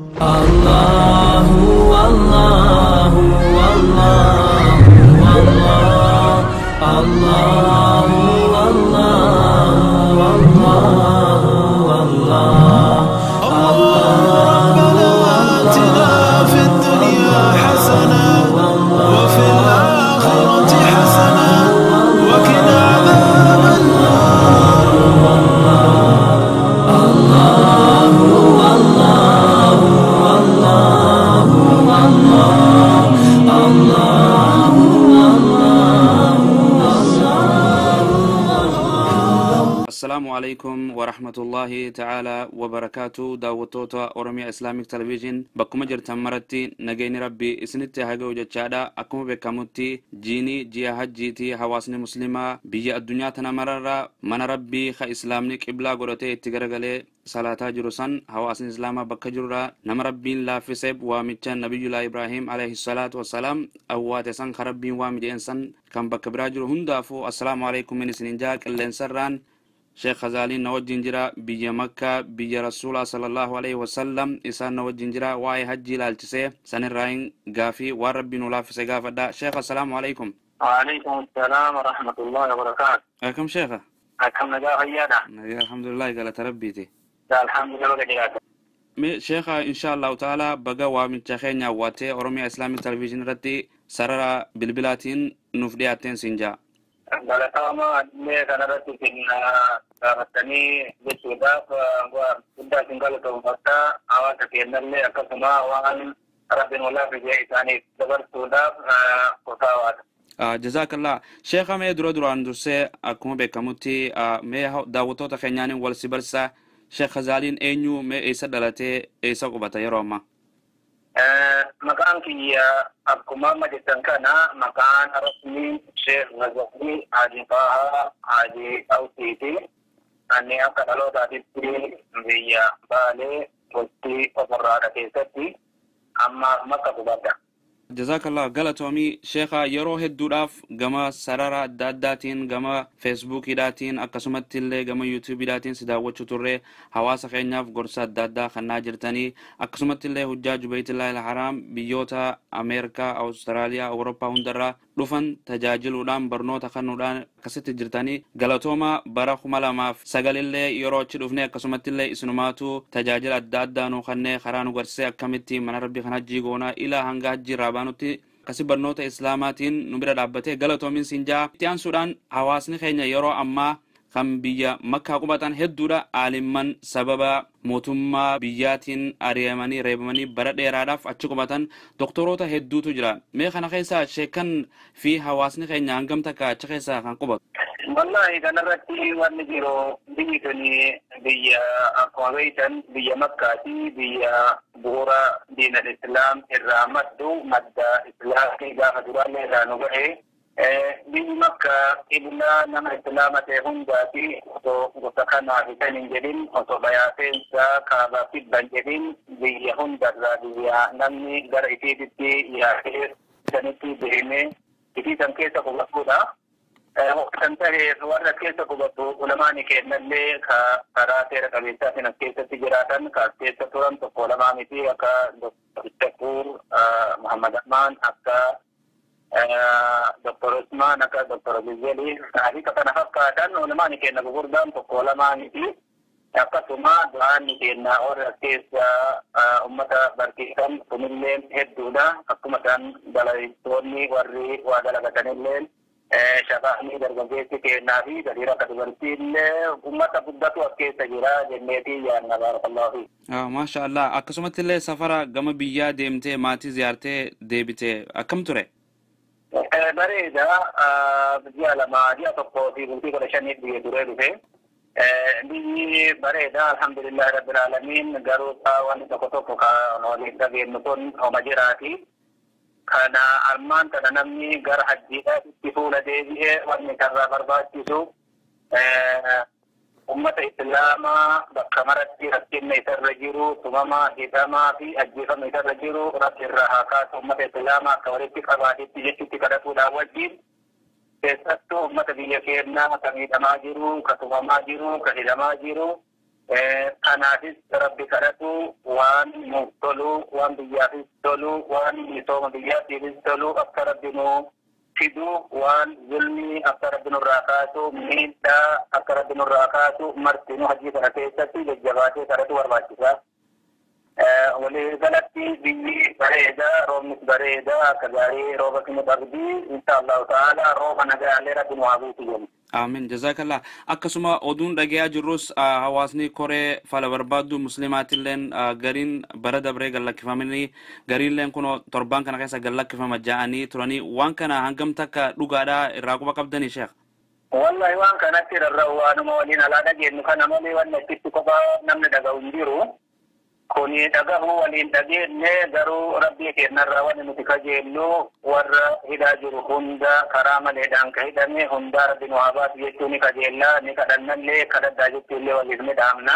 Allahu Allahu Allahu Allah Allahu Allahu Allahu Allah ربنا آتنا في الدنيا حسنة وفي الآخرة حسنة وقنا عذاب النار. Assalaamu alaikum wa rahmatullahi ta'ala wa barakaatu. Daawwattoota Oromiyaa Islamic Television bakkuma jirtan maratti nageenyi Rabbii isinitti haa ga'u jechaadha. Akkuma beekamutti jiini ji'a hajjiiti. Hawaasni muslimaa biyya addunyaa tana mararraa mana Rabbii ka islaamni qiblaa godhatee itti garagalee salaataa jiru san, hawaasni islaamaa bakka jirurraa nama Rabbiin laaffiseef waamicha Nabiyyullah Ibraahim alayhi salaatu wassalaam awwaate san, ka Rabbiin waami jedheen san, kan bakka biraa jiru hundaafuu assalaamu alaikum isinin jaa. Qilleensarraan Sheekh Hazaaliin na wajjin jira. Biyya Makkaa, biyya Rasuulaa sallallahu alaihi wasallam isaan na wajjin jira. Waa'ee hajjii ilaalchisee sanirraayin gaafii waan Rabbiin nu laaffise gaafadha. Sheekh, assalaamu alaikum. وعليكم السلام ورحمة الله وبركاته. Akkam sheekha? Akkam, nagaa fayyaadha? Nagaa, alhamdulillahi, galata Rabbiiti. الحمد لله baga jiraata. Mee sheekha, insha Allahu ta'ala baga waamicha keenya awwaatee Oromiyaa Islamic Television irratti sarara bilbilaatiin nuuf dhiyaatteen siin jaa. Galataama, illee kanarratti isin gaafattanii jechuudhaaf guddaa isin galatoomfadha. Hawaasa keenyallee akkasuma waan Rabbiin walaafisee isaaniif dabarsuudhaaf kutaawaadha. Jazaakallah. Sheekha, mee dura duraan dursee akkuma beekamutti mee daawwattoota keenyaan wal si barsiisa. Sheekh Hazaaliin eenyu? Mee eessa dhalatee, eessa qubata yeroo ammaa? Maqaan kiyya akkuma amma jettan kana, maqaan rasmii Sheekh Ghazalii Haji Faahaa Haji Awsiiti. Ani akka dhalootaatitti biyya Baalee gosti Oborraadha keessatti amma Makka qubadha. Jazaakallah, galatoomii sheekha. Yeroo hedduudhaaf gama sarara adda addaatiin, gama feesbuukiidhaatiin, akkasumatti illee gama yuutuubiidhaatiin si daawwachuu turre. Hawaasa keenyaaf gorsa adda addaa kennaa jirtanii, akkasumatti illee hujjaaju Beeytillaahi Haraam biyyoota Ameerikaa, Awustiraaliyaa, Awurooppaa hundarraa dhufan tajaajiluudhaan, barnoota kennuudhaan akkasitti jirtanii, galatooma. Bara 2009llee yeroo achi dhufne akkasumatti illee isinumaatu tajaajila adda addaa nu kennee, karaa nu garsee, akkamitti mana Rabbii kan hajjii goonaa ilaa hanga hajjii irraa baanutti akkasi barnoota islaamaatiin nu bira dhaabbatee, galatoomin siin jaa. Itti aansuudhaan hawaasni keenya yeroo ammaa kan biyya Makkaa qubatan hedduudha. Aalimman sababa mootummaa biyyaatiin ari'amanii, reebamanii bara dheeraadhaaf achi qubatan, doktoroota hedduutu jira. Mee kana keessa sheekan fi hawaasni keenya hangam takka achi keessa kan qubatu? Wallahi, kanarratti wanni jiru, biyyi tuni biyya akkuma beektan biyya Makkaati, biyya bu'uura diinal islaam irraa maddu, madda islaamii gaafa duraallee irraa nu gahe. Biyyi Makkaa qiblaa nama islaama ta'e hundaati. Osoo gosa kanaa fi kan hin jedhin, osoo bayaateensa kaabaa kibban jedhin, biyya hundarraa biyya namni gara isiititti yaa'ee sanitti deemee isii san keessa qubatudha. Kan ta'eef warra keessa qubatu ulamaani kennallee ka karaa seera qabeessaatiin as keessatti jiraatan, ka as keessa turan tokko lamaa miti, akka Dr. Shakur Muhammad Ahman, akka Dr. Usman, akka Dr. Gizeli fi kana fakkaatan ulamaani kenna gurguddaan tokko lamaa miti. Akkasuma du'aanni kenna warra as keessa ummata barsiisan kunillee hedduudha. Akkuma isaan dalaytoonni warri waa dalagatanillee, shabaabni dargaggeessi kennaa fi gadiira akka dubartii illee ummata guddatu as keessa jira jenneetii yaadna, baarakallahu fi. Maasha Allah. Akkasumatti illee safara gama biyyaa deemtee maatii ziyaartee deebitee akkam ture? Bareeda. Ji'a 2, ji'a 1 fi bultii 15f biyya duree dhufe. Biyyi bareeda, alhamdulillahi rabbil alamin, garuu wanni tokko tokko kan waliin dhageenyu kun homa jiraati. Kana armaan tana namni gara hajjiidhaatti fuula deebi'ee wanni karraa barbaachisu, ummata islaamaa bakka maratti rakkinna isarra jiru, tumamaa, hidhamaa fi ajjeefama isarra jiru Rabbi irraa haa kaasu, ummata islaamaa akka walitti qabaatitti jechutti kadhatuudhaan wajjin, keessattuu ummata biyya keenyaa ka miidhamaa jiru, ka tumamaa jiru, ka hidhamaa jiru, kanaafis Rabbi kadhatu waan nuuf tolu. Waan biyyaafis tolu, waan misooma biyyaatiifis tolu akka Rabbi nuu fidu, waan zulmii akka Rabbi nurraa kaasu, miidhaa akka Rabbi nurraa kaasu, martinuu hajii kana keessatti jajjabaatee kadhatu barbaachisa. Walii galatti biyyi bareeda, roobnis bareeda, akka gaarii rooba nu qabdi. Insha Allahu ta'ala rooba nagaallee Rabbi nu haa buusu jenna. Aamin, jazakallah. Akkasuma oduun dhagayaa jirrus hawaasni koree fala barbaaddu muslimaatilleen gariin bara dabree gallakkifamanii, gariinleen kun torbaan kana keessa gallakkifama ja'anii turanii. Waan kana hangam takka dhugaadhaa, irraa quba qabdanii, sheekh? Wallahi, waan kanatti rarra'u waanuma waliin alaa dhageenyu kana malee wanni achitti kophaa namni dhaga'u hin jiru. Kuni dhagahu waliin dhageenye, garuu Rabbii keenyarraa wanni nuti kajeellu warra hidhaa jiru hunda, karaa maleedhaan ka hidhame hundaa, Rabbi nu haa baasu jechuu ni kajeellaa, ni kadhannallee, kadhadhaa jechuullee waliif ni dhaamna.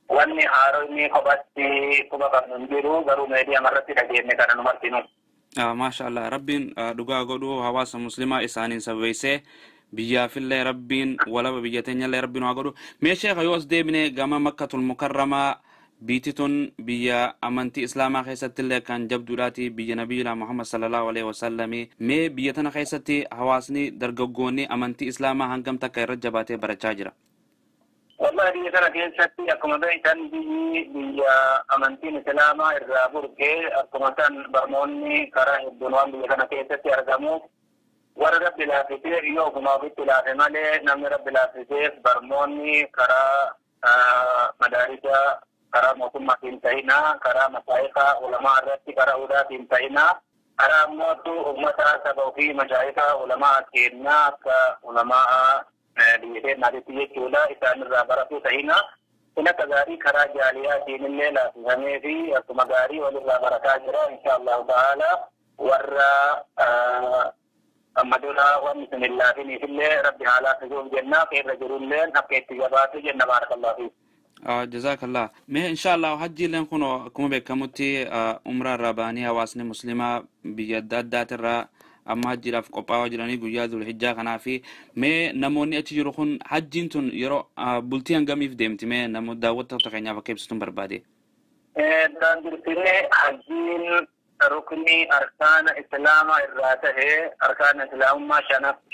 Wanni haaronni kophatti quba qabnu hin jiru, garuu meediyaa irratti dhageenye kana nu martinu. Maasha Allah, Rabbiin dhugaa godhu, hawaasa muslimaa isaaniin sabeessee biyyaafillee Rabbiin walaba biyya teenyallee Rabbiin haa godhu. Mee sheekha, yoo as deebine gama Makkatul Mukarramaa, biitti tun biyya amantii islaamaa keessattillee kan jabduudhaati, biyya nabiyyiidha Muhammad sallallahu alaihi wasallami. Mee biyya tana keessatti hawaasni dargaggoonni amantii islaamaa hangam takka irra jabaatee barachaa jira? Wallahi, biyya kana keessatti akkuma beektan biyyi biyya amantiin islaamaa irraa burqee, akkuma san barnoonni karaa hedduun waan biyya kana keessatti argamuuf, warra Rabbi laaffisee yoo ofuma ofitti laafe malee, namni Rabbi laaffiseef barnoonni karaa madaarisa karaa mootummaatiin ta'inaa, karaa masaayikaa ulamaa irratti karaa hudaatiin ta'inaa, karaa ammootu ummata saba ofii mashaayikaa ulamaa kennaa akka ulamaa biyya keenyaatitti jechuudha, isaanirraa baratu ta'inaa, kun akka gaarii karaa jaaliyaatiin illee laaffifamee fi akkuma gaarii walirraa barataa jira. Insha Allahu ta'ala warra amma dura wanni sun hin laafiniif illee Rabbi haa laaffisuuf jenna, irra jirulleen akka itti jabaatu jenna. Baarakallahu fiik. Jazakallah. Mee inshallah hajjiileen kun akkuma beekamutti umraa irraa ba'anii hawaasni muslimaa biyya adda addaatirraa amma hajjiidhaaf qophaa'aa jiranii guyyaa Zulhijjaa kanaa fi mee namoonni achi jiru kun hajjiin tun yeroo bultii hangamiif deemti? Mee namoota daawwattoota keenyaaf akka ibsituun barbaade. Duraan dursinee hajjiin ruknii arkaana islaamaa irraa tahee, arkaana islaamummaa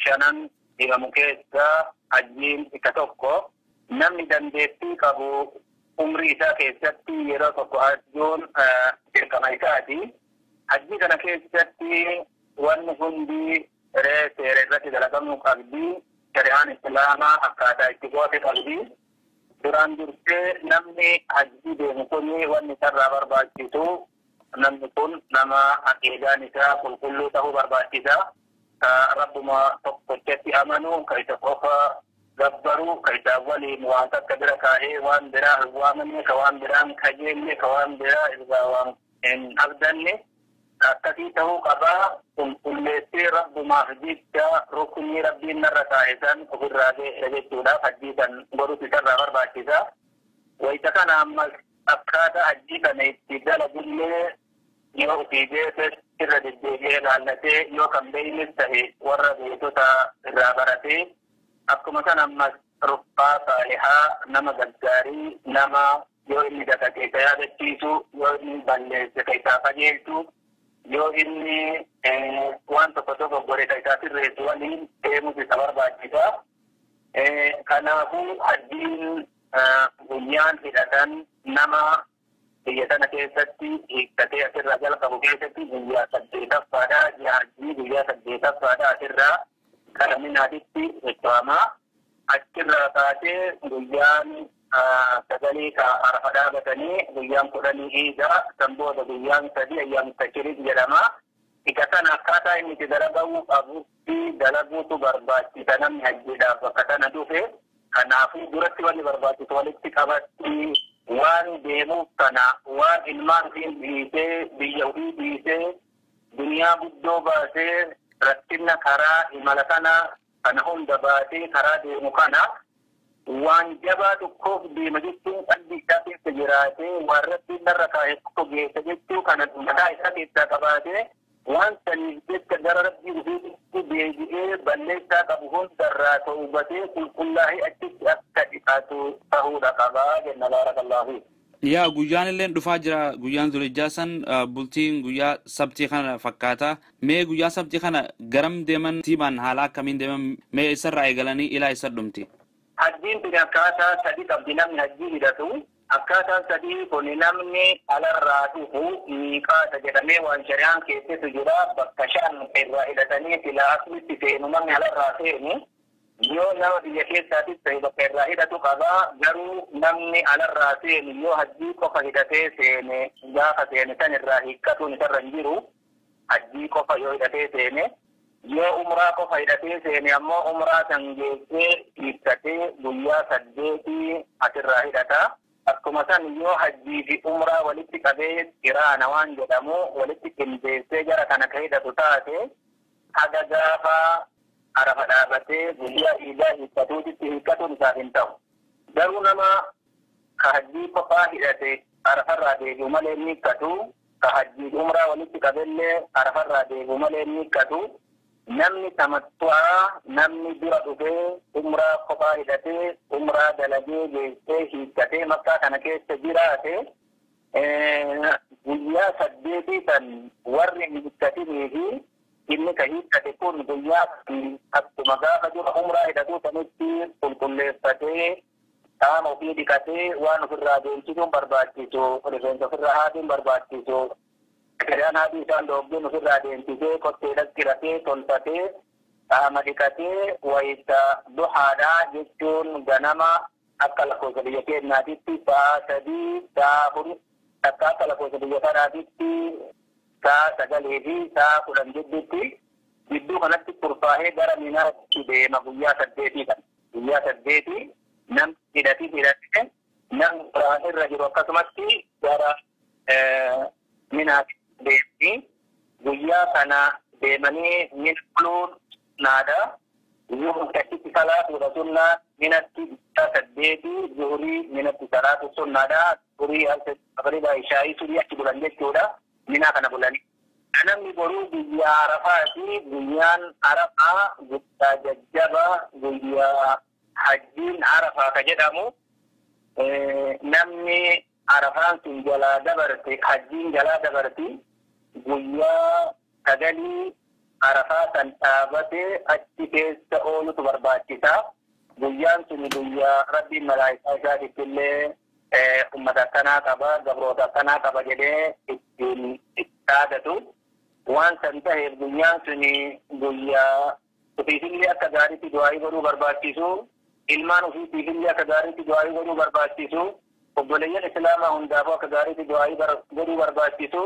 shanan himamu keessaa hajjiin isa tokko. Namni dandeettii qabu umrii isaa keessatti yeroo tokko hajjuun dirqama isaati. Hajjii kana keessatti wanni hundi seera irratti dalagamuu qabdi. Shari'aan islaamaa akkaataa itti goote qabdi. Duraan dursee namni hajjii deemu kun wanni isarraa barbaachisu, namni kun nama aqiidaan isaa qulqulluu ta'uu barbaachisa. Ka Rabbuma tokkochatti amanu, ka isa qofa gabbaru, ka isaa waliin waan takka bira kaa'ee waan biraa hin waamamne, ka waan biraan kajeelle, ka waan biraa irraa waan hin abdanne akkasii ta'uu qabaa. Qulqulleessee Rabbumaaf jecha ruknii Rabbiin narra kaa'e san ofirraa geessa jechuudhaaf hajjii san godhutu isarraa barbaachisa. Wayita kana ammas akkaataa hajjii kana itti dalagullee yoo ofii beekes irra deddeebi'ee laallatee, yoo kan beeynes ta'e warra beektota irraa baratee, akkuma sana ammas rufqaa saalihaa, nama gaggaarii, nama yoo inni dagate isa yaadachiisu, yoo inni balleesse ka isaa qajeelchu, yoo inni waan tokko tokko godhe ka isaa sirreessu waliin deemutu isa barbaachisa. Kanaafuu hajjiin guyyaan hidhatan nama biyya sana keessatti hiikkatee asirraa jalqabu keessatti guyyaa saddeetaffaadha. Ji'a hajjii guyyaa saddeetaffaadha asirraa gara Minaatitti socho'ama. Achirraa kaasee guyyaan sagalii ka Arafa dhaabatanii, guyyaan 10 iida, san booda guyyaan 3 ayyaam tashriiq jedhama. Isa kana akkaataa inni itti dalagamuu qabutti dalaguutu barbaachisa namni hajjiidhaaf bakka sana dhufe. Kanaafuu duratti wanni barbaachisu walitti qabatti waan deemuuf kana, waan ilmaan ofiin dhiisee, biyya ofii dhiisee, duniyaa guddoo baasee, rakkina karaa imala kana kana hunda baasee karaa deemu kana, waan jabaa tokkoof deema jechuun qalbii isaa keessa jiraatee, waan Rabbiin narra kaa'e tokko geessa jechuu kana mataa isaa keessaa qabaatee, waan saniif jecha gara Rabbii ofiitti deebi'ee balleessaa qabu hundarraa tawbatee qulqullaa'ee achitti akka dhiqatu ta'uudha qabaa jenna. Baarakallahu fiik. Yaa guyyaan illee dhufaa jira guyyaan Zulhijjaa san bultiin guyyaa sabtii kana fakkaata. Mee guyyaa sabtii kana garam deeman tiibaan haala akkamiin deeman mee isarraa eegalanii ilaa isa dhumti. Hajjiin tuni akkaataa sadi qabdi namni hajjii hidhatu. Akkaataan sadii kun namni alarraa dhufu miiqaata jedhamee waan shari'aan keessattu jira. Bakka shan irraa hidhatanii silaa aslitti seenu namni alarraa seenu. Yoo nama biyya keessaatis ta'e bakka irraa hidhatu qaba. Garuu namni alarraa seenu yoo hajjii qofa hidhatee seene gaafa seene san irraa hiikkatuun isarra hin jiru. Hajjii qofa yoo hidhatee seene. Yoo umraa qofa hidhatee seene ammoo umraa san geessee hiikkatee guyyaa 8 asirraa hidhata. Akkuma san yoo hajjii fi umraa walitti qabee qiraana waan jedhamu walitti qindeessee gara kana ka hidhatu taate haga gaafa Arafa dhaabatee guyyaa iidaa hiikkatuutitti hiikkatuun isaaf hin ta'u. Garuu nama ka hajjii qofaa hidhate Arafarraa deebi'u malee hin hiikkatu. Ka hajjii fi umraa walitti qabellee Arafarraa deebi'u malee hin hiikkatu. Namni tamattu'aa namni dura dhufee umraa kophaa hidhatee umraa dalagee geessee hiikkatee Makkaa kana keessa jiraate guyyaa 8 san warri hin hiikkatinii fi inni ka hiikkate kun guyyaa akkuma gaafa dura umraa hidhatuu sanitti qulqulleeffatee qaama ofii dhiqatee waan ofirraa deemsisuun barbaachisu rifeensa ofirraa haaduun barbaachisu. Shari'aan haadhi isaan dhoobdeen ofirraa deemsisee kotteedhas ciratee tolfatee qaama dhiqatee wayita duhaadhaa jechuun ganama akka lakkoofsa biyya keenyaatitti sa'a 3 sa'a 4 takka akka lakkoofsa biyya kanaatitti sa'a 9 fi sa'a 10 gidduutti gidduu kanatti kurfaa'ee gara Minaatti deema guyyaa 8 kan. Guyyaa 8 namni hidhatee hidhatee namni biraan irra jiru akkasumatti gara Minaatti deemti. Guyyaa kana deemanii mina buluun naadha. Zuhuri achitti salaatuudha sunnaa Minatti guyyaa 8 zuhurii Minatti salaatu sunnaadha. Zuhurii magriba ishaayii surii achi bulan jechuudha. Minaa kana bulanii. Namni boruu guyyaa Arafaati. Guyyaan Arafaa guyyaa jajjaba guyyaa hajjiin Arafaa ka jedhamu. Namni Arafaan sun jalaa dabarte hajjiin jalaa dabarti guyyaa 9 Arafaa san dhaabatee achi keessa oolutu barbaachisa. Guyyaan sun guyyaa Rabbiin malaayikaa isaatiif illee ummata akkanaa qaba gabroota akkanaa qaba jedhee ittiin dhaadatu. Waan san ta'eef guyyaan sun guyyaa ofiifillee akka gaariitti du'aayii godhuu barbaachisu. Ilmaan ofiitiifillee akka gaariitti du'aayii godhuu barbaachisu. Obboleeyyan Islaamaa hundaafuu akka gaariitti du'aayii godhuu barbaachisu.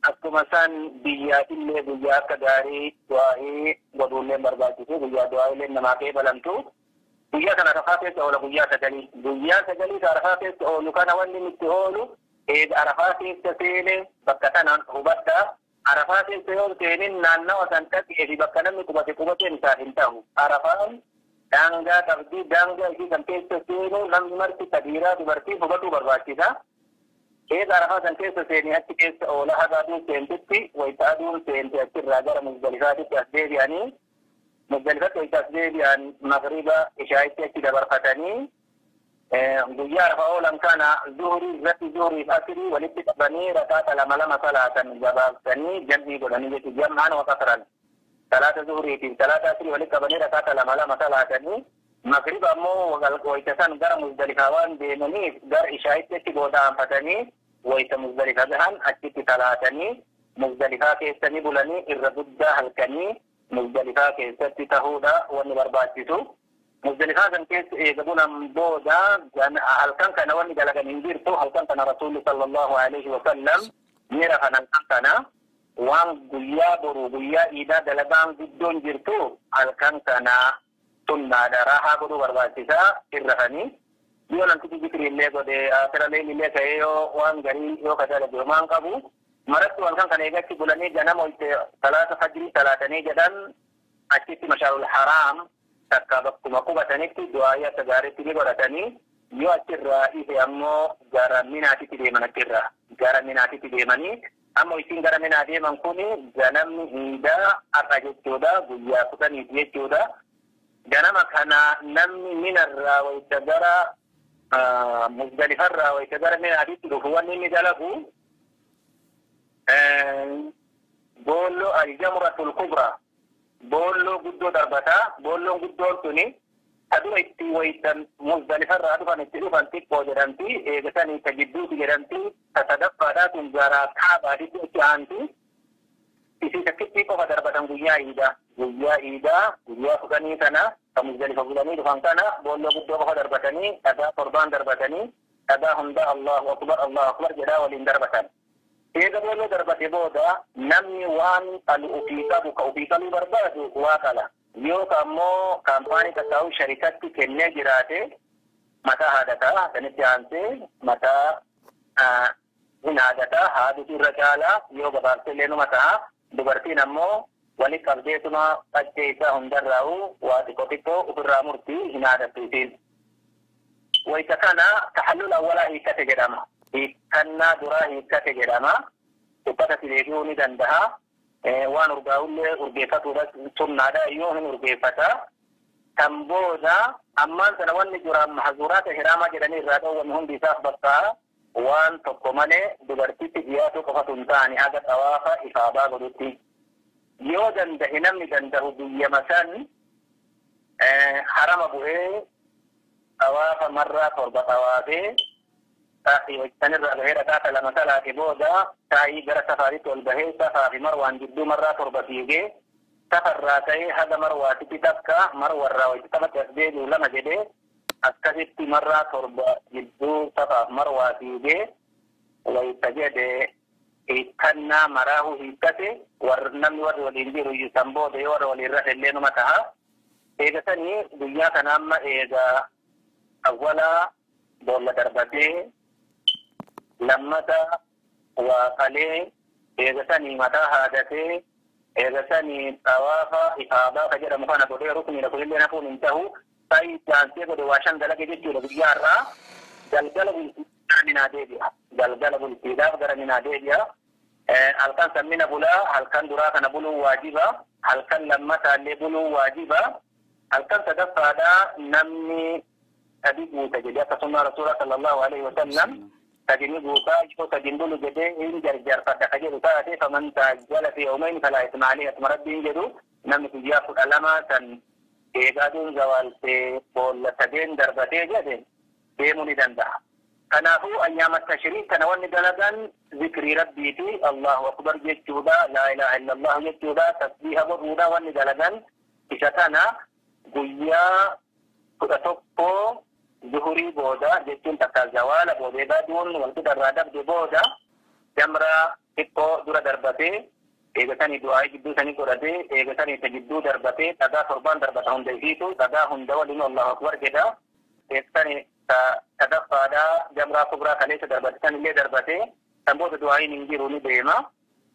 Akkuma san biyyaatillee guyyaa akka gaarii du'aayii godhuullee barbaachisu. Guyyaa du'aayiilee namaa qeebalamtu. Guyyaa kana Arafaa keessa oola guyyaa 9. Guyyaa 9 Arafaa keessa oolu kana wanni nutti oolu Arafaa keessa seene bakka kanaan hubadhaa. Arafaa keessa yoo seenin naannawa san dhaqee fi bakka namni qubate qubateen isaaf hin ta'u. Arafaan daangaa qabdi daangaa ishii kan keessa seenu namni marti dhiiraa dubartii hubatuu barbaachisa. Eega Arafaa san keessa seenee achi keessa oola haga aduun seentutti wayita aduun seente achirraa gara Muzdalifaatitti as deebi'anii Muzdalifatti wayita as deebi'an magriba ishaayitti achi dabarfatanii guyyaa Arafaa oolan kana zuhurii irratti zuhurii fi asirii walitti qabanii rakaata 2 2 salaatan gabaabsanii jam'ii godhanii jechuudha. Jam'aan waqasaran. Salaata zuhuriitiin salaata asirii walitti qabanii rakaata 2 2 salaatanii magriba ammoo wayita san gara Muzdalifaa waan deemaniif gara ishaayitti achi goodaanfatanii wayita Muzdalifaa gahan achitti salaatanii Muzdalifaa keessanii bulanii irra guddaa halkanii Muzdalifaa keessatti tahuudha wanni barbaachisu. Muzdalifaa san keessa eega bulan booda halkan kana wanni dalagan hin jirtu. Halkan kana Rasuulli sallallahu alaihi wa sallam ni rafan halkan kana waan guyyaa boruu guyyaa iidaa dalagaan guddoon jirtu halkan kana sunnaadha raahaa godhuu barbaachisaa irrafanii. Yoo namtichi zikrii illee godhe akira leelli illee ka'ee yoo waan garii yoo ka dalage homaan qabu maratti halkan kana eegatti bulanii ganama wayite salaata fajrii salaatanii jedhan achitti mashaarul haraam takka bakkuma qubatanitti du'aayii akka gaariitti ni godhatanii yoo achirraa ife ammoo gara Minaatitti deeman achirraa gara Minaatitti deemanii ammoo isin gara Minaa deeman kuni ganamni iidaa har'a jechuudha guyyaa 10 jechuudha. Ganama kana namni Minarraa wayita gara Muzdalifarraa wayita gara Minaatitti dhufu wanni inni dalagu boolloo aljamratul kubraa boolloo guddoo darbataa. Boolloon guddoon tuni adura itti wayitan Muzdalifarraa dhufan itti dhufan xiqqoo jedhamti, eegasanii ta gidduuti jedhamti, ta sadaffaadhaa tun gara kaabaatitti itti aanti. Isii takkittii qofa darbatan guyyaa iidaa. Guyyaa iidaa guyyaa 10 kana ka Muzdalifa bulanii dhufan kana boolloo guddoo qofa darbatanii dhagaa 7 darbatanii dhagaa hunda Allahu akbar Allahu akbar jedhaa waliin darbatan. Eega boolloo darbate booda namni waan qalu ofii qabu ka ofii qaluu barbaadu waa qala. Yoo ka ammoo kaampaanii tasaa'u sharikatti kennee jiraate mataa haadataa sanitti aansee mataa hin haadataa haadutu irra caalaa yoo gabaabsee illee numa ta'a. Dubartiin ammoo wali qabdeetuma qaccee isaa hundarraa'u waa xiqqoo xiqqoo ofirraa murtii hin haadattu isiin. Wayita kana tahallul awwalaa hiikkate jedhama. Hiikkannaa duraa hiikkate jedhama. Uffata si deebi'uu ni danda'a. Waan urgaa'ullee urgeeffatuudha sunnaadha yoo hin urgeeffata. Kan booda ammaan sana wanni duraan mahzuuraata ihraamaa jedhanii irraa dhoowwame hundi isaaf bakka waan tokko malee dubartitti dhiyaatu qofatu hin taane haga xawaafa ifaabaa godhutti. Yoo danda'e namni danda'u biyyama san harama bu'ee xawaafa marraa 7 xawaafee sanirraa bahee dhaqaata 2 salaate booda taa'ii gara safaaritti ol bahee safaa fi marwaan jidduu marraa 7 fiigee safarraa ta'ee haga marwaatitti takka marwarraa wayita taphatti as deebi'u 2 jedhee akkasitti marraa 7 jidduu safaaf marwaa fiigee wayita jedhee hiikkannaa maraahuu hiikkate namni warri waliin jiru iyyuu san booda yoo warra waliin rafe illee numa ta'a. Eegasanii guyyaa kana amma eegaa awwalaa boolla darbatee lammata waa qalee eegasanii mataa haadatee eegasanii xawaafa ifaabaa ka jedhamu kana godhee rukniidha kunillee nafuun hin ta'u. Saayii jaansee godhe waa 5 dalage jechuudha guyyaa har'aa. Galgala bultii gara Minaa deebi'a. Galgala bultiidhaaf gara Minaa deebi'a. Halkan sammina bulaa, halkan duraa kana buluun waajiba, halkan lammataallee buluun waajiba. Halkan sadaffaadhaa namni 3 guuta jedhee akkasuma Rasuula sallallahu alaihi wasallam 3 guutaa yoo 3 bulu jedhee hin jarjarfadha ka jedhu taate faman taajjala fi yawmayn falaa isma alayhi akkuma Rabbiin jedhu namni guyyaa 12 san eegaa aduun zawaaltee boolla 3 darbatee jedhe deemuu ni danda'a. Kanaafuu ayyaama tashriik kana wanni dalagan zikrii Rabbiiti Allahu akbar jechuudha, laa ilaaha illallah jechuudha, tasbiiha godhuudha wanni dalagan isa kana guyyaa 11 zuhurii booda jechuun takka zawaala booda eegaa aduun walqixa irraa dabde booda jamraa xiqqoo dura darbatee eegasanii du'aa jidduu sanii godhatee eegasanii isa jidduu darbatee dhagaa 7 darbata hunda isiitu dhagaa hunda waliin Allahu akbar jedha. Eegasanii sadaffaadhaa jamraa kubraa kaleessa darbate sanillee darbatee san booda du'aayin hin jiru ni deema.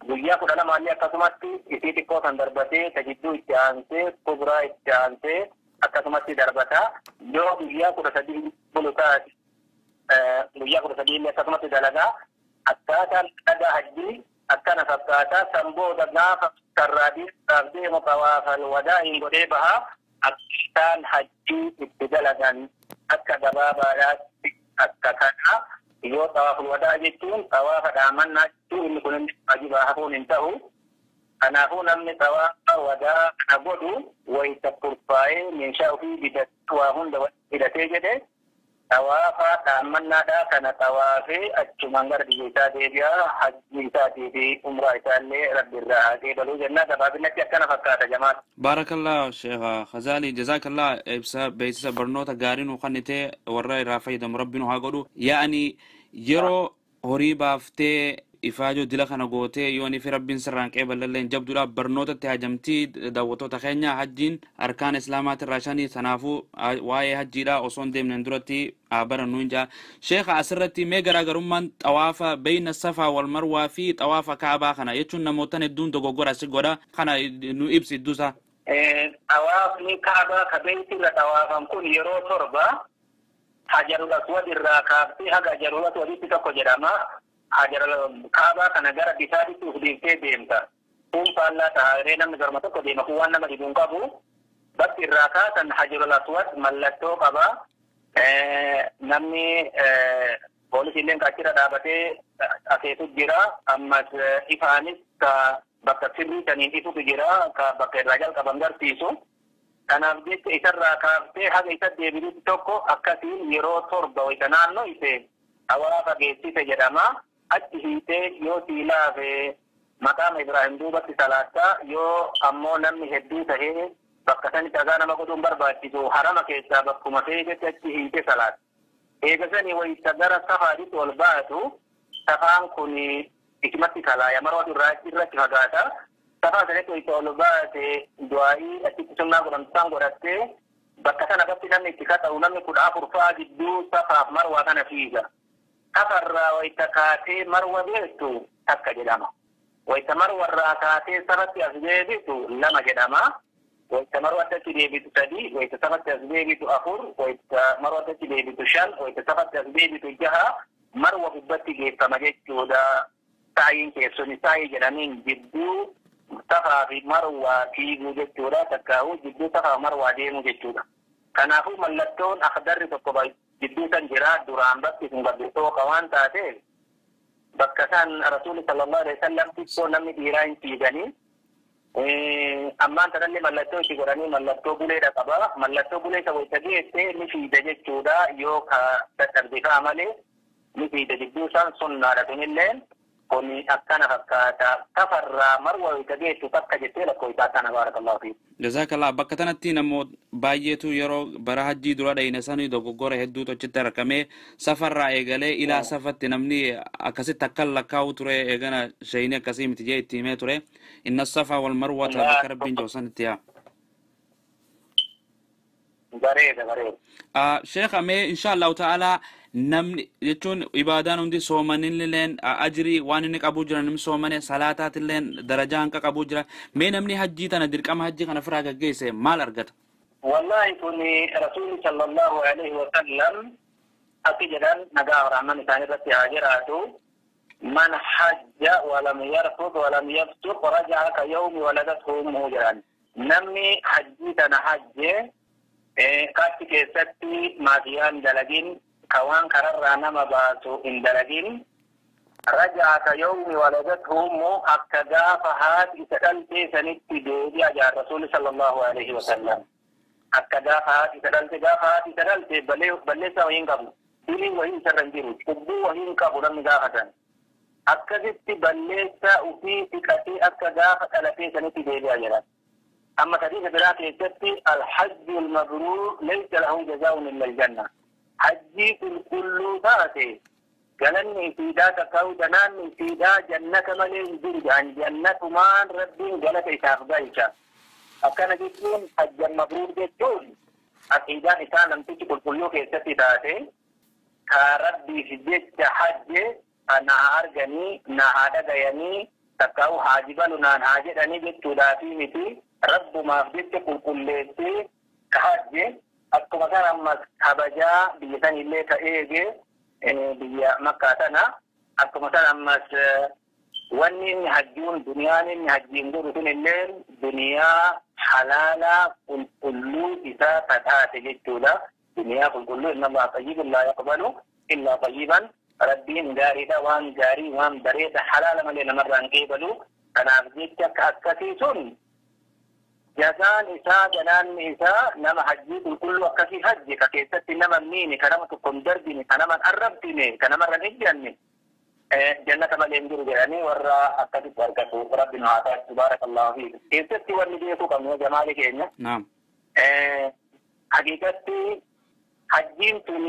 Guyyaa 12 illee akkasumatti isii xiqqoo kan darbatee ta jidduu itti aansee kubraa itti aansee akkasumatti darbata. Yoo guyyaa 13 bulu taate guyyaa 13 illee akkasumatti dalagaa. Akkaataan dhagaa hajjii akkana fakkaataa san booda gaafa karraa deemuudhaaf deemu xawaafal wadaa hin godhee bahaa. Akkaataan hajjii itti dalagan akka gabaabaadhaatti akka kana yoo xawaaful wadaa jechuun xawaafa dhaamannaa jechuun inni kun inni waajibaa hafuun hin ta'u. Kanaafuu namni xawaafa wadaa kana godhu wayita kurfaa'ee meeshaa ofii bitachuu waa hunda hidhatee jedhe xawaafa dhaammannaadhaa kana xawaafee achumaan gara biyya isaa deebi'aa hajjii isaatii fi umraa isaallee Rabbi irraa haa qeebaluu jennaa gabaabinatti akkana fakkaata jamaan. Baarakallah Sheekh Khazali jazakallah ibsa beeksisa barnoota gaarii nu kennite warra irraa fayyadamu Rabbi nu haa godhu. Yaa'ani yeroo horii baaftee ifaajoo dila kana gootee yoo ni fi Rabbiin sirraan qeebalallee hin jabduudhaaf barnootatti hajamtii daawwattoota keenya hajjiin arkaan islaamaatirraa 5 sanaafuu waa'ee hajjiidhaa osoo hin deemneen duratti barannu hin jaa. Sheekha asirratti mee garaagarummaan xawaafa beeyna safaa wal marwaa fi xawaafa kaabaa kana jechuun namootaan hedduun dogoggora si godha kana nu ibsi idduusaa. Xawaafni kaabaa ka beeytirra xawaafan kun yeroo 7 Hajarul Aswad irraa kaaftee haga Hajarul Aswaditti tokko jedhama. Hajarul kaabaa kana gara bitaatti uf deemtee deemta. Kun faallaa ta'a namni garma tokko deema kun waan nama dhibuun qabu. Bakki irraa kaasan Hajarul Aswad mallattoo qaba. Namni poolisiilleen achirra dhaabatee akeeku jira. Ammas ifaanis ka bakka sirrii saniin ifutu jira ka bakka irraa jalqaban garsiisu. Kanaaf jecha isarraa kaaftee haga isa deebitutti tokko akkasiin yeroo 7 wayita naannoo ise hawaa fageessise jedhama. Achi hiitee yoo sii laafe maqaama Ibraahim duubatti salaattaa yoo ammoo namni hedduu tahee bakka sanitti dhagaa nama godhuun barbaachisu harama keessaa bakkuma feetetti achi hiite salaata. Eega sanii wayita gara safaatitti ol baatu safaan kun isumatti kalaaya marwatu irratti fagaata. Safaa sanitti wayita ol baate du'aa'ii achitti sunnaa godhamtaan godhattee bakka sana irratti namni itti kata'u namni 14 fa'aa gidduu safaaf marwaa kana fiiga. Safarraa wayita kaatee marwa beektu 1 jedhama. Wayita marwarraa kaatee safatti as deebitu 2 jedhama. Wayita marwatti deebitu 3, wayita safatti as deebitu 4, wayita marwatti deebitu 5, wayita safatti as deebitu 6 marwa gubbatti geeffama jechuudha. Saayiin keessuun saayii jedhaniin jidduu safaa fi marwaa fiiguu jechuudha. Takkaa'uu jidduu safaa marwaa deemuu jechuudha. Kanaafuu mallattoon akdarri tokko jidduu san jira duraan bakki sun gabbiftoo waan taateef bakka san rasuulli sallallahu alaihi wasallam xiqqoo namni dhiiraa hin fiiganii ammaan tanallee mallattoo itti godhanii mallattoo buleedha qaba. Mallattoo bulee isa wayita geesse ni fiida jechuudha yoo ka dadhabde malee ni fiida jidduu san sunnaadha sunillee kun akkana fakkaata. Safarraa marwa wayita geessu takka jettee lakkoofsa akkana baarakallahu fiik. Jazakallah bakka tanatti namoota baay'eetu yeroo bara hajjii dura dhayine sanii dogoggora hedduutu achitti argamee safarraa eegalee ilaa safatti namni akkasitti akkan lakkaa'u ture eegana shayini akkasii miti jee itti himee ture. Inna safaa wal marwata bakka rabbiin jiru sanitti yaa. Bareeda bareeda. Sheekha mee insha Allahu ta'ala namni jechuun ibaadaan hundi soomanilleen ajrii waan inni qabu jira namni soomane salaataatilleen darajaa hanqa qabu jira mee namni hajjii tana dirqama hajjii kana ofirraa gaggeesse maal argata? Wallahi kun rasuulli sallallahu alaihi wa sallam akki jedhan nagaa rahman isaanii irratti haa jiraatu. Man hajja walam yarfud walam yafsuq raja'a ka yawmi waladathu ummuhu jedhan. Namni hajjii tana hajje kaatti keessatti maafiyaan dalagin kawaan kararraa nama baasu hin dalagin raja'a ka yawmi waladathu ummuhu akka gaafa haati isa dhaltee sanitti deebi'a jaa rasuulli sallallahu alaihi wa sallam. Akka gaafa haati isa dhalte gaafa haati isa dhalte balleessaa wayii hin qabu. Diliin wayii isarra hin jiru. Cubbuu wayii hin qabu namni gaafatan. Akkasitti balleessaa ofii dhiqatee akka gaafa dhalatee sanitti deebi'a jedhan. Amma hadiisa biraa keessatti alhajju almabruur laysa lahu jazaa'un illa aljanna. Hajjii qulqulluu taate galanni isiidhaa takkaa'u danaanni isiidhaa jannata malee hin jiru jedhan jannatumaan rabbiin galata isaaf galcha. Akkana jechuun hajjan mabruur jechuun aqiidaan isaa namtichi qulqulluu keessatti taate ka rabbiif jecha hajje na haa arganii na haa dhagayanii takkaa'u haa jibalu naan haa jedhanii jechuudhaafi miti rabbumaaf jecha qulqulleessee ka hajje akkuma kana ammas kabajaa biyya sanillee ka eege biyya makkaa tana akkuma kana ammas wanni inni hajjuun duniyaan inni hajjiin godhu sun illee duniyaa halaalaa qulqulluu isaa ka taate jechuudha. Duniyaa qulqulluu inna Allaha tayyibun laa yaqbalu illaa tayyiban rabbiin gaariidha waan gaarii waan bareeda halaala malee namarraa hin qeebalu. Kanaaf jecha akka akkasii sun jazaan isaa galaanni isaa nama hajjii qulqulluu akkasii hajje ka keessatti nama hin miine ka nama tokko hin darbine ka nama hin arrabsine ka namarra hin ejjanne jannata malee hin jiru jedhanii warra akkasitti argatu rabbi nu haa taasisu baarakallahu fiik. Keessatti wanni beekuu qabnu jamaali keenya. Naam. Haqiiqatti hajjiin tun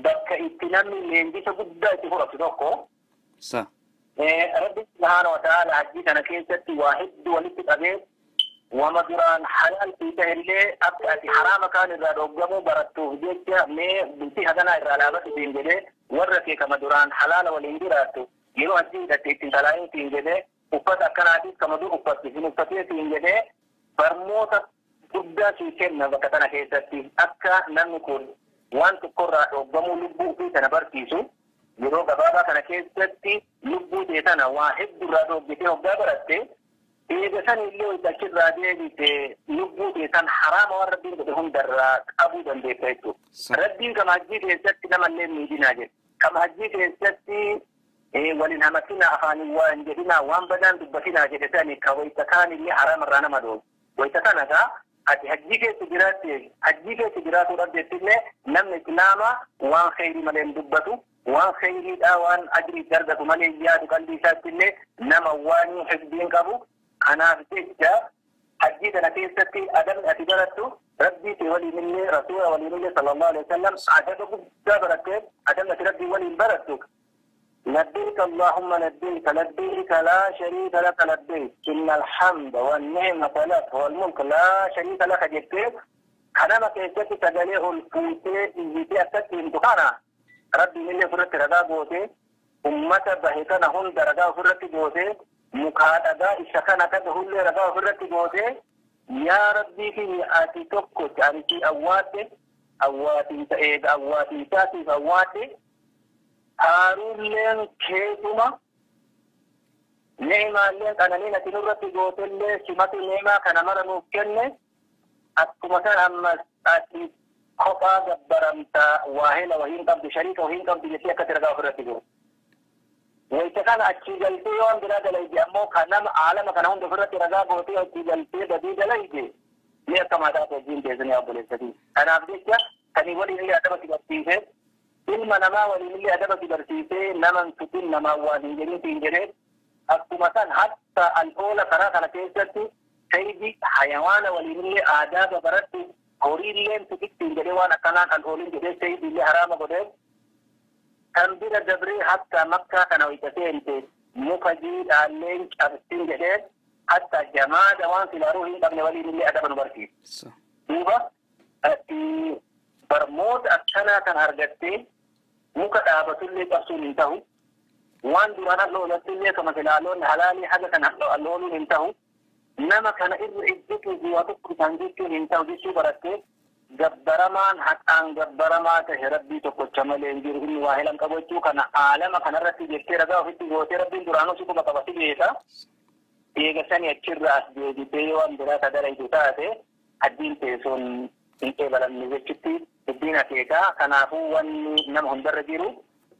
bakka itti namni leenjisa guddaa itti fudhatu tokko. Sa. Rabbi subhaanahu wa ta'ala hajjii kana keessatti waa hedduu walitti qabee wama duraan halaal sii ta'ellee akka ati haraama kaan irraa dhooggamuu barattuuf jecha mee bultii haganaa irraa dhaabatu siin jedhee warra kee kama duraan halaala waliin jiraattu yeroo hajjii hidhatte ittiin talaayuu siin jedhee uffata akkanaatiif kama dur uffatti hin uffatee siin jedhee barnoota guddaa sii kenna bakka tana keessatti akka namni kun waan tokkorraa dhooggamuu lubbuu ofii sana barsiisu yeroo gabaabaa kana keessatti lubbuu tee tana waa hedduurraa dhooggitee hoggaa baratte Eega san illee wayita achirraa deebite lubbuu teessan haraama waan rabbiin godhe hundarraa qabuu dandeessa jechuudha. Rabbiin kama hajjii keessatti namallee miidhinaa jedhe. Kama hajjii keessatti waliin hamatinaa afaaniin waa hin jedhinaa waan badaan dubbatinaa jedhe sani ka wayita kaan illee haraamarraa nama dhoobu. Wayita kana gaa ati hajjii keessa jiraatte hajjii keessa jiraatuu dhabdeettillee namni islaamaa waan kheyrii malee hin dubbatu waan kheyriidhaa waan ajrii itti argatu malee hin yaadu qalbii isaatti illee nama waan hizbiin qabu. Kanaaf jecha hajjii kana keessatti adabni ati barattu rabbii kee waliin illee rasuula waliin illee sallallahu alaihi wasallam adaba guddaa barattee adabni ati rabbii waliin barattu لبيك اللهم لبيك لبيك لا شريك لك لبيك إن الحمد والنعمة لك والملك لا شريك لك جبتك كلامك كيستي تجليه الفوتي إيجي أكتي امتحانا ربي من فرت رجا جوتي أمة بهتنا هم درجة فرت جوتي مكاتبة إشكنا كده اللي رجا فرت جوتي يا ربي في آتي توكو يعني أواتي أواتي تأيد أواتي تاتي أواتي Haarulleen keetuma neemaallee qananiin ati nurratti gootellee simatu neemaa kana mara nuuf kenne akkuma san ammas ati kophaa gabbaramtaa waahila wahiin qabdu shariika wahiin qabdu jettee akkatti ragaa ofirratti jiru. Wayita kana achii galtee yoo waan biraa dalayde ammoo kan nama aalama kana hunda ofirratti ragaa gootee achii galtee badii dalayde ni akka mataa wajjin teessanii obboleessatii. Kanaaf jecha kanii waliin illee adaba si barsiisee ilma namaa waliin illee adaba si barsiisee nama hin tuqin namaa waan hin jedhin siin jedhee akkuma san hatta al'oola karaa kana keessatti sayidi hayawaana waliin illee aadaaba baratti horiillee tuqittiin jedhee waan akkanaan al'oolin jedhee sayidi illee haraama godhee kan bira dabree hatta makkaa kana wayita seente muka jiidhaalleen cabsin jedhee hatta jamaada waan silaaruu hin qabne waliin illee adaba nu barsiisa. Duuba barmoota akkanaa kan argattee muka dhaabatullee cabsuun hin ta'u waan duraan al'oolattillee kama silaaloonni halaalii haga kan al'ooluun hin ta'u nama kana irra ejjetuu fi waa tokko isaan jechuun hin ta'u jechuu barattee gabbaramaan haqaan gabbaramaa ta'e rabbii tokkocha malee hin jiru inni waa helan qabu jechuu kana aalama kanarratti jettee ragaa ofitti gootee rabbiin duraanuu si quba qaba si beeka. Eega sani achirraa as deebitee waan biraa ka dalaytu taate addiin teessoon hin qeebalamne jechutti dubbiin akeekaa. Kanaafuu wanni nama hundarra jiru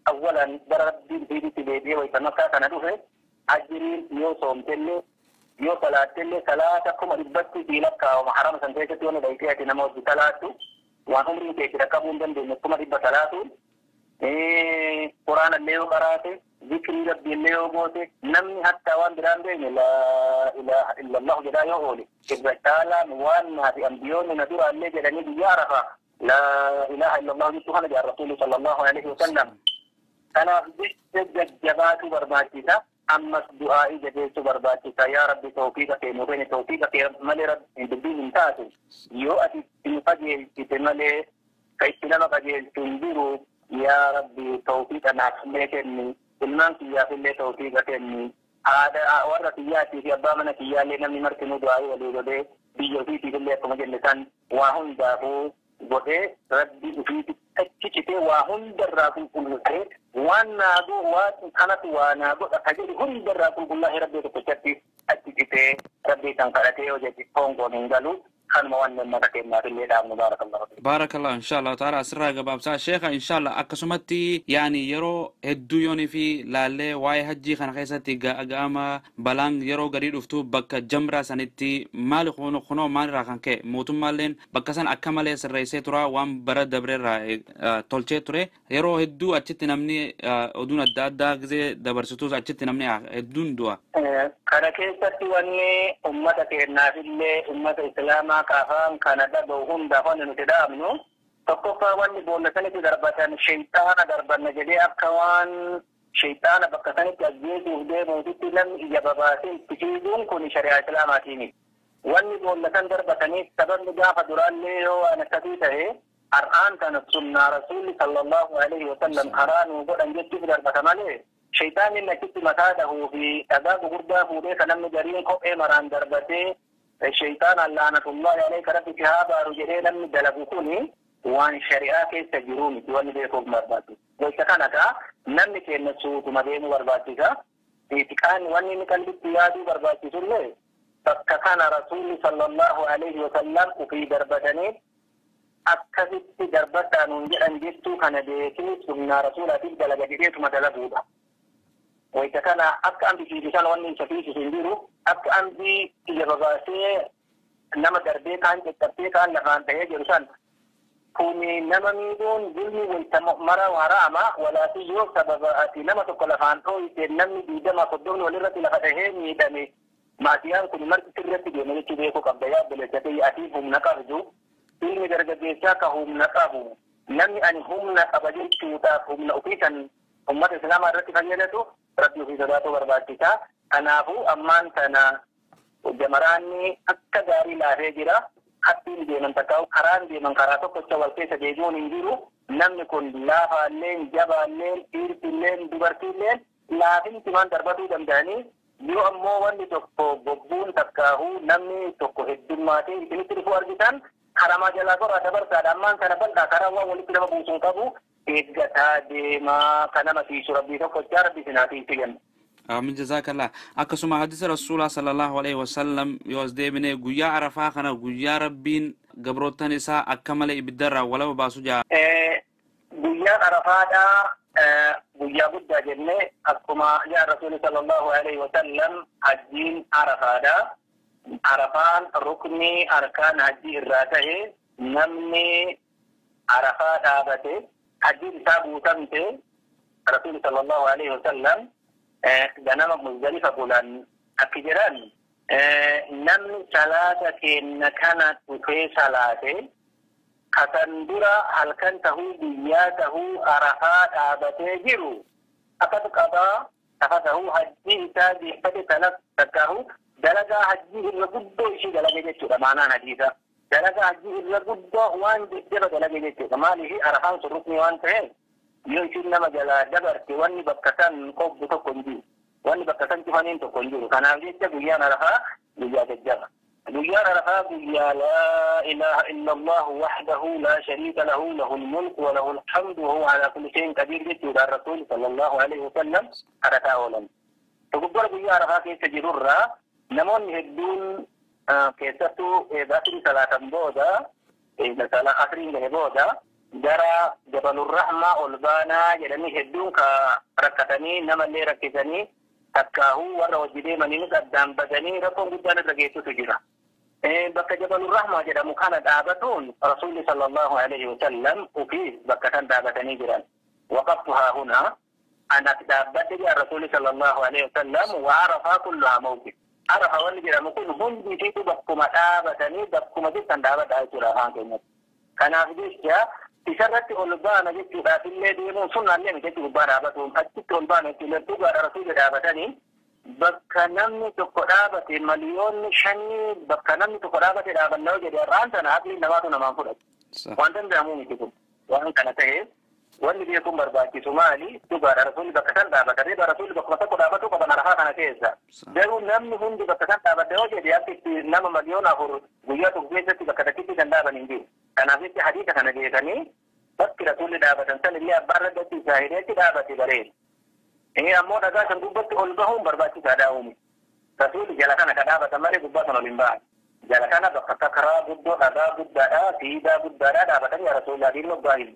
awwalan gara rabbiin fiiditti deebi'ee wayita makkaa kana dhufe ajiriin yoo soomtellee yoo salaattellee salaata 100,000 sii lakkaa'ama harama san keessatti wanni dhayitee ati nama hojii salaattu waan umriin kee itti dhaqqabuu hin dandeenye 100,000 salaatuun quraanallee yoo qaraate zikrii rabbiillee yoo goote namni hatta waan biraan beekne laa ilaaha illallahu jedhaa yoo oole irra caalaan waan naa fi ambiyoonni na duraallee jedhanii guyyaa arafaa laa ilaaha illallahu jechuu kana jedha rasuulli sallallahu alaihi wasallam. Kanaaf jecha jajjabaatu barbaachisa. Ammas du'aa'ii jabeessuu barbaachisa. Yaa Rabbi tawfiiqa kee nuu kenni tawfiiqa kee malee rabbi dubbiin hin taatu. Yoo ati itti qajeelchite malee ka itti nama qajeelchu hin jiru. Yaa Rabbi tawfiiqa naaf illee kenni. Ilmaan kiyyaaf illee tawfiiqa kenni. Haadha warra kiyyaatii fi abbaa mana kiyyaallee namni martinuu du'aa'ii walii godhee biyya ofiitiif illee akkuma jenne san waa hundaafuu godhee rabbi ofiitti achi citee waa hundarraa qulqulleessee waan naa godhu waan kanatu waa naa godha ka jedhu hundarraa qulqullaa'ee rabbii tokkochatti achi citee rabbii kan kadhatee yoo jedhe hongoon hin galu kanuma waan uummata keenyaaf illee dhaabnu. Baarakallahu. Baarakallahu inshallah ta'ala asirraa gabaabsaa sheekha inshallah akkasumatti yaani yeroo hedduu yoonii fi laallee waa'ee hajjii kana keessatti ga'ama balaan yeroo garii dhuftu bakka jamraa sanitti maali kunoo maalirraa kan ka'e mootummaalleen bakka san akka malee sirreessee tura waan bara dabreerraa tolchee ture yeroo hedduu achitti namni oduun adda addaa gizee dabarsitus achitti namni hedduun du'a. Kana keessatti wanni uummata keenyaaf illee uummata islaamaa kaafaan kana dhaga'u hundaaf wanni nuti dhaabnu tokkoffaa wanni boolla sanitti darbatan shayxaana darbanna jedhee akka waan shayxaana bakka sanitti ajjeesuuf deemuutitti namni ija babaasee itti fiiguun kun shari'aa islaamaatiini. Wanni boolla san darbataniif sababni gaafa duraallee yoo waan akkasii ta'e har'aan kana sunnaa rasuulli sallallahu alaihi wasallam karaa nuu godhan jechuuf darbata malee shayxaanni inni achitti mataa dhahuu fi dhagaa gugurdaa fuudhee kan namni gariin kophee maraan darbatee shayxaanaan laanatullahi alayka rabbi si haa baaru jedhee namni dalagu kuni waan shari'aa keessa jiruu miti wanni beekuuf barbaachisu. Gocha kana kaa namni keenya suutuma deemuu barbaachisa. Itiqaan wanni inni qalbitti yaaduu barbaachisullee Bakka kana Rasuulli sallallahu alaihi wasallam ofii darbatanii akkasitti darbadhaa nuun jedhan jechuu kana beekee sunnaa rasuulaatiif dalaga jedheetuma dalaguudha. Wayita kana akka ambi fiigisan wanni isa fiigisu hin jiru, akka ambi ija babaasee nama darbee kaan caccabsee kaan lafaan ta'ee jiru san kuni nama miidhuun zulmi wayita mara haraama. Walaakin yoo sababa ati nama tokko lafaan dhooyite namni 20 30 walirratti lafa dhahee miidhame, maatiyaan kun marti sirratti deema jechuu beekuu qabda. Yaa obboleessa kiyya, ati humna qabdu, ilmi dargaggeessaa ka humna qabu, namni ani humna qaba jechuudhaaf humna ofii kan ummata islaamaa irratti fayyadatu rabbi ofii sodaatu barbaachisa. Kanaafuu ammaan tana jamaraanni akka gaarii laafee jira. Hattiin deeman takka karaan deeman karaa tokkocha wal keessa deemuun hin jiru. Namni kun laafaalleen, jabaalleen, dhiirtilleen, dubartiilleen laafinti waan darbatuu danda'anii. Yoo ammoo wanni tokko gobbuun takkaahuu namni tokko heddummaatee isinitti dhufuu argitan, karamaa jalaa goraa dabarsaadha. Ammaan kana bal'aa karaa waan walitti nama buusuun qabu eeggataa deemaa. Kan nama tiisu rabbii tokkochaa, rabbi isin haa tiisu jenna. Amin, jazakallah. Akkasuma hadisa rasuulaa sallallahu alaihi wasallam yoo as deebine, guyyaa Arafaa kana guyyaa rabbiin gabroottan isaa akka malee ibiddarraa walaba baasu jaa. Guyyaan Arafaadhaa guyyaa guddaa jennee, akkuma yaa rasuuli sallallahu alaihi wasallam hajjiin Arafaadha. Arafaan rukni arkaan hajjii irraa ta'e, namni Arafaa dhaabate hajjiin isaa guutamte. Rasuuli sallallahu alaihi wasallam ganama Muzdalifa bulan akki jedhan: namni salaata kenna kana dhufee salaate, kasan dura halkan tahuu guyyaa tahuu Arafaa dhaabatee jiru akkatu qabaa tafa tahuu hajjii isaa geeffate sana takkaahu dalagaa hajjii irra guddoo ishii dalage jechuudha. Maanaan hadiisa dalagaa hajjii irra guddoo waan jajjaba dalage jechuudha. Maaliif? Arafaan sun rukni waan ta'eef, yoo ishiin nama jalaa dabarte wanni bakka san qobbu tokko hin jiru, wanni bakka san cufaniin tokko hin jiru. Kanaaf jecha guyyaan Arafaa guyyaa jajjaba. Guyyaan Arafaa guyyaa laa ilaaha illa Allah wahdahu laa shariika lahu, lahu lmulku wa lahu alhamdu wa huwa ala kulli shay'in qadiir jechuudhaan rasuuli sallallahu alaihi wasallam kadhataa oolan. Dogoggora guyyaa Arafaa keessa jirurraa namoonni hedduun, keessattuu asrii salaatan booda, asriin gahe booda gara Jabalurrahmaa ol baanaa jedhanii hedduun ka rakkatanii namallee rakkisanii takkaahuu warra hojii deemaniinis addaan badanii rakkoon guddaan irra geessutu jira. Bakka Jabalurrahmaa jedhamu kana dhaabatuun rasuulli sallallahu alaihi wasallam ofii bakka san dhaabatanii jiran. Waqaftu haa hunaa, anas dhaabbadhe jedhan rasuulli sallallahu alaihi wasallam. Wa Arafaa kulluhaa mawqif. Arafa wanni jedhamu kun hundi isiitu bakkuma dhaabatanii bakkuma jettan dhaabadhaa jechuudha afaan keenyatti. Kanaaf jecha isarratti ol baana jechuudhaaf illee deemuun sunnaallee miti jechuudha. Gubbaa dhaabatuun achitti ol baana jechuudha. Dhugaadha, rasuulli dhaabatanii bakka namni tokko dhaabate 5,000,000 bakka namni tokko dhaabate dhaabanna yoo jedhe, har'aan sana aqliin namaatu namaan fudhatu. Waan danda'amuu miti kun. Waan kana ta'eef wanni beekuun barbaachisu maali? Dhugaadha, rasuulli bakka san dhaabatanii, rasuulli bakkuma tokko dhaabatu qaban Arafaa kana keessa. Garuu namni hundi bakka san dhaabate yoo jedhe, akka itti nama 4,000,000 guyyaa tokko keessatti bakka takkitti kan dhaaban hin jiru. Kanaaf jecha hadiisa kana beekanii bakki rasuulli dhaabatan san illee abbaan irratti isaa hidheetti dhaabate bareeda. Inni ammoo dhagaa san gubbatti ol bahuun barbaachisaadha uumu. Rasuulli jala kana ka dhaabatan malee gubbaa san ol hin bahan. Jala kana bakka karaa guddoo dhagaa guddaadha, siidaa guddaadha dhaabatanii rasuulli adiin moggaahin.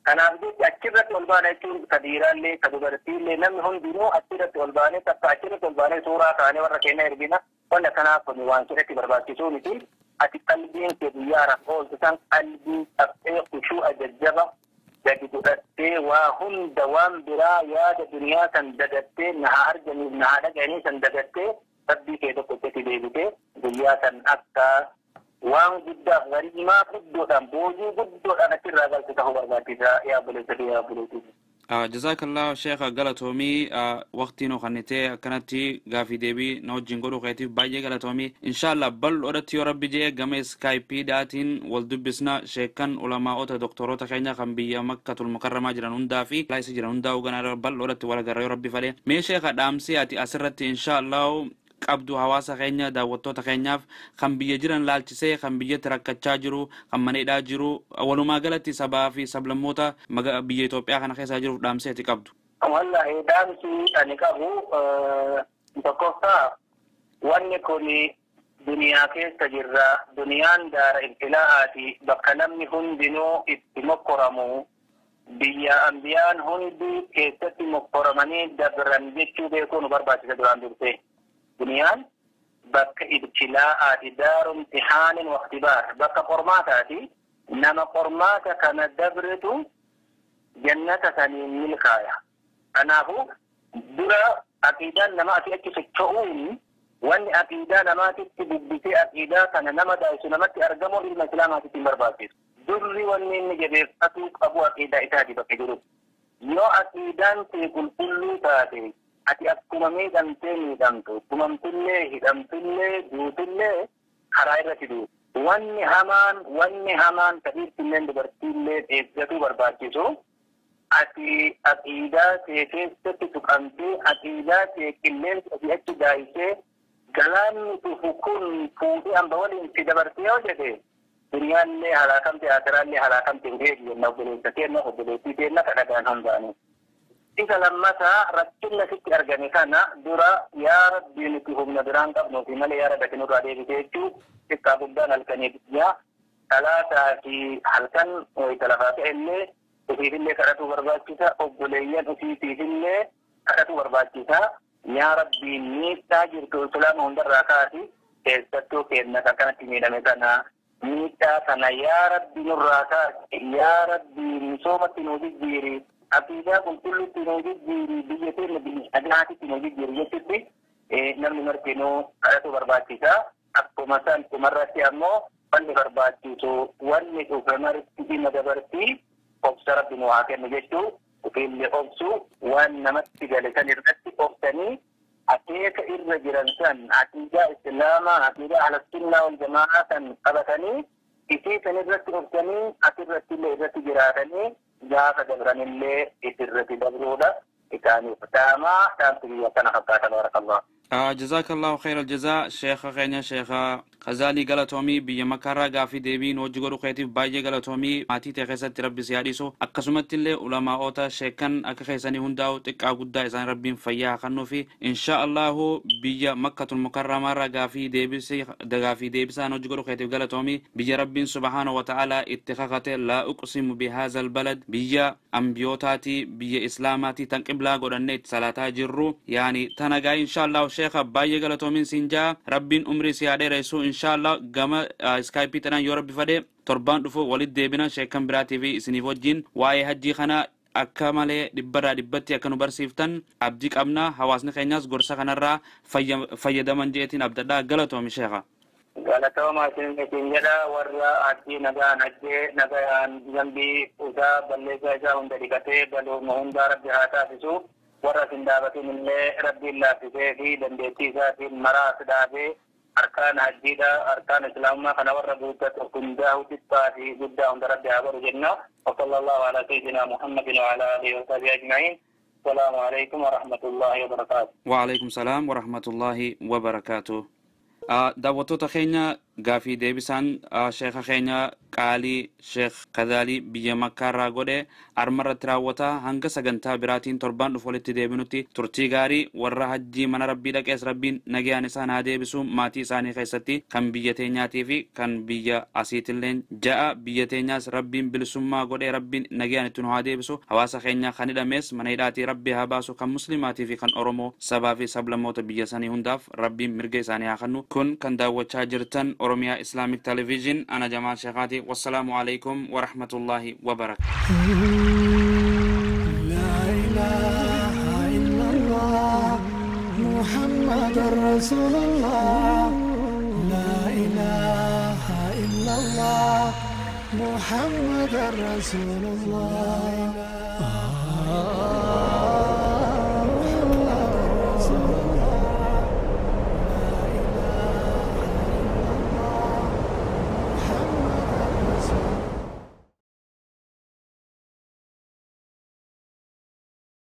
Kanaaf jecha achirratti ol baana jechuun ka dhiiraallee ka dubartiillee namni hundinuu achirratti ol baanee takka achirratti ol baanee suuraa kaanee warra keenya ergina. Wanni akkanaaf kun waan sirriitti barbaachisuu miti. Ati qalbiin kee guyyaa Arafaa ooltu san qalbii qabxee khushuu'a jajjaba gadi godhattee, waa hunda waan biraa yaada duniyaa san dagattee, na haa arganiif na haa dhaga'anii san dagattee, rabbii kee tokkotti deebitee guyyaa san akka waan guddaaf ganiimaa guddoodhaan boojii guddoodhaan achirraa galchu ta'uu barbaachisa, yaa obboleessa fi yaa obboleettii. Jazakallah sheekha, galatoomii. Waqtii nu kennitee akkanatti gaafii deebii na wajjin godhuu keetiif baay'ee galatoomii. Inshallah bal'oodhatti yoo rabbi jedhe gama iskaayipiidhaatiin wal dubbisna. Sheekan ulamaa'ota doktoroota keenya kan biyya Makkatul Mukarramaa jiran hundaa fi laayisa jiran hundaa ganaa bal'oodhatti wal agarra yoo rabbi fedhe. Mee sheeka, dhaamsii ati asirratti inshallah qabdu hawaasa keenya daawwattoota keenyaaf kan biyya jiran laalchisee, kan biyyatti rakkachaa jiru, kan maneedhaa jiru, walumaa galatti sabaa fi sablammoota biyya Itoophiyaa kana keessa jiruuf dhaamsee ati qabdu. Wallahi dhaamsi ani qabu tokkoffaa wanni kun Duniyaa keessa jirra. Duniyaan daara ibtilaa'aati. Bakka namni hundinuu itti mokkoramu. Biyya ambiyaan hundi keessatti mokkoramanii dabran jechuu beekuu nu barbaachisa duraan dursee. Duniyaan bakka ibtilaa'aati. Daaru imtihaanin wa ikhtibaar. Bakka qormaataati. Nama qormaata kana dabretu jannata saniin milkaaya. Kanaafuu dura aqiidaan nama asii achi socho'uun wanni aqiidaa namaatitti dubbisee aqiidaa kana nama daa'isu namatti argamu ilma islaamaatitti hin barbaachisu. Durri wanni inni jabeeffatuu qabu aqiidaa isaati bakka jiru. Yoo aqiidaan kee qulqulluu taate ati akkuma miidhamtee miidhamtu, tumamtullee, hidhamtullee, duutullee karaa irratti duutu. Wanni hamaan kadhiirtillee dubartiillee eeggatuu barbaachisu ati aqiidaa kee keessatti tuqamtee aqiidaa kee qilleensa asii achi daayisee galaanni dhufu kun fuudhee hamba waliin si dabarsee yoo jedhe duniyaallee halaakamte akiraallee halaakamte hin eegi jenna obboleessa keenna obboleettii keenna kadhagaan hundaanii. Isa lammataa rakkinna sitti argame kana dura yaa Rabbii nuti humna biraan qabnuufi malee yaa Rabbi ati nurraa deebisee jechuu xiqqaa guddaan halkanii guyyaa salaataa fi halkan wayita lafaa ta'ellee ofiifillee kadhatuu barbaachisa, obboleeyyan ofiitiifillee kadhatuu barbaachisa. Yaa Rabbii miidhaa jirtu islaama hundarraa kaasi, keessattuu kenna akkanatti miidhame kana miidhaa kana yaa Rabbi nurraa kaasi, yaa Rabbi misoomatti nuu jijjiiri, aqiidaa qulqulluutti nuu jijjiiri, biyya keenya biyya nagaatitti nuu jijjiiri jechutti namni martinuu kadhatuu barbaachisa. Akkuma san dhumarratti ammoo wanni barbaachisu wanni dhufe marti dhimma dabartii obsa Rabbi nu haa kennu jechuu ofiillee obsu waan namatti gale san irratti obsanii akeeka irra jiran san aqiidaa islaamaa aqiidaa ahlassunnaa wal jamaa san qabatanii isii san irratti obsanii asirratti illee irratti jiraatanii gaafa dabranillee isirratti dabruudha isaaniif dhaamaa dhaamsi biyya kana fakkaata baarakallah. جزاك الله خير الجزاء شيخ keenya Sheekh Khazaalii, galatoomii. Biyya Makkaarraa gaafii deebiin hojii godhu keetiif baay'ee galatoomii. Maatii ta'e keessatti Rabbi si haadhisu, akkasumatti illee ulamaa'ota sheekan akka keessanii hundaa'u xiqqaa guddaa isaan Rabbiin fayyaa haa kennuufi. Insha Allahu biyya Makkatul Mukarramaarraa gaafii deebisee gaafii deebisaan hojii godhu keetiif galatoomii. Biyya Rabbiin subhaanahu wa ta'ala itti kakate, لا أقسم بهذا البلد, biyya ambiyootaati, biyya islaamaati, tan qiblaa godhannee itti salaataa jirru yaani tana gaa. Insha Allahu sheekha baay'ee galatoomiin siin jaa. Rabbiin umrii si haa dheeressu. Insha Allah gama iskaayipii tanaan yoo Rabbi fedhe torbaan dhufu walitti deebina sheekan biraatii fi isiniif wajjin waa'ee hajjii kana akka malee dhibbarraa dhibbatti akka nu barsiiftan abdii qabna. Hawaasni keenyas gorsa kanarraa fayyadaman jeetiin abdadhaa. Galatoomi, sheekha. Galatooma isin jedha. Warra hajjii nagaan hajjee nagaan zambii isaa balleessaa isaa hunda dhiqatee galooma hundaa Rabbi haa taasisu. Warra isin dhaabatin illee Rabbiin laaffisee fi dandeettii isaatiin maraa as dhaabee arkaan hajjiidha arkaan islaamummaa kana warra guuttatu hundaa'u xiqqaa fi guddaa hunda Rabbi haa godhu jenna. وصلى الله على سيدنا محمد وعلى آله وصحبه أجمعين. السلام عليكم ورحمة الله وبركاته. وعليكم السلام ورحمة الله وبركاته. Daawwattoota keenya, gaafii deebisaan sheeka keenya qaalii Sheekh Kazaalii biyya Makkaarraa godhe armarratti raawwata. Hanga sagantaa biraatiin torbaan dhufu walitti deebinutti turtii gaarii. Warra hajjii mana Rabbii dhaqees Rabbiin nagayaan isaan haa deebisu maatii isaanii keessatti. Kan biyya teenyaatii fi kan biyya asiitilleen ja'a biyya teenyaas Rabbiin bilisummaa godhee Rabbiin nagayaan itti nu haa deebisu. Hawaasa keenya kan hidhamees mana hidhaatii Rabbi haa baasu. Kan muslimaatii fi kan Oromoo sabaa fi sablammoota biyya sanii hundaaf Rabbiin mirga isaanii haa kennu. Kun kan daawwachaa jirtan Oromiyaa Islamic Television. Ana Jamaal Sheekaati. Wassalaamu alaikum warahmatullaahi wabarakatuh. لا إله إلا الله محمد رسول الله. لا إله إلا الله محمد رسول الله.